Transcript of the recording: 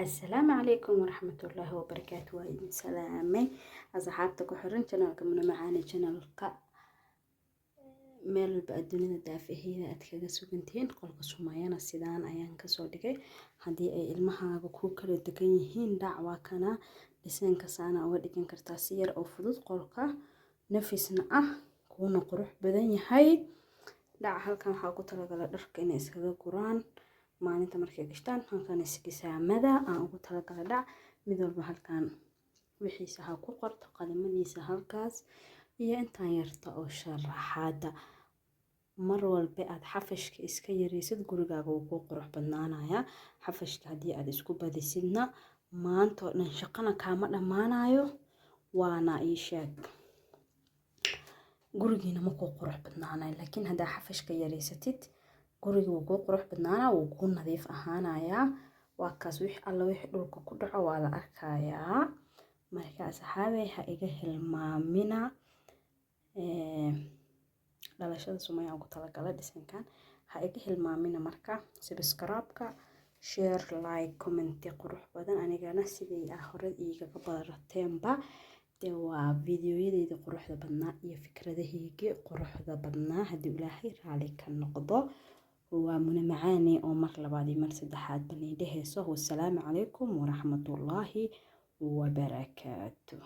Asalaamu calaykum waraxmatullaahi wabarakaatu. Waa idin salaamay, asxaabta ku xiran channelka Muna Macaane channelka. Meel walba adduunyada daafaheeda aad kaga sugantihiin. Qolka Sumayana sidaan ayaan kasoo dhigay. Haddii ay ilmahaaga ku kala degan yihiin, dhac waa kana dhisanka saana uga dhigan kartaa si yar oo fudud, qolka nafisna ah, kuuna qurux badan yahay. Dhac halkan waxaa ku talagalay dharka inay iskaga guraan maalinta markay gashtaan. Halkan iskisaamada aan ugu talagalay. Dhac mid walba halkan wixiisa ha ku qorto, qalimadiisa halkaas iyo intaan yarta oo sharaxaada. Mar walba aad xafashka iska yareysid, gurigaaga wuu kuu qurux badnaanayaa. Xafashka haddii aad isku badisidna, maanta oo dhan shaqana kaama dhammaanayo, waana ii sheeg, gurigiina ma kuu qurux badnaanayo. Laakiin haddaa xafashka yareysatid, guriga wuu kuu qurux badnaanaa, wuu kuu nadiif ahaanayaa. Waa kaas, wix alla wixii dhulka ku dhaco waa la arkayaa. Marka asxaabey, ha iga hilmaamina dhalashada Sumaya ugu talagalay dhisankan. Ha iga hilmaamina marka subscribe-ka, share, like, comment qurux badan. Anigana sidii ah hore igaga barateenba dee, waa videoyadeyda quruxda badnaa iyo fikradahaygi quruxda badnaa, haddii Ilaahay raali ka noqdo. Waa Muna Macaane oo mar labaad iyo mar saddexaad baniidhaheyso. Wasalaamu calaykum waraxmatullaahi wabarakaatu.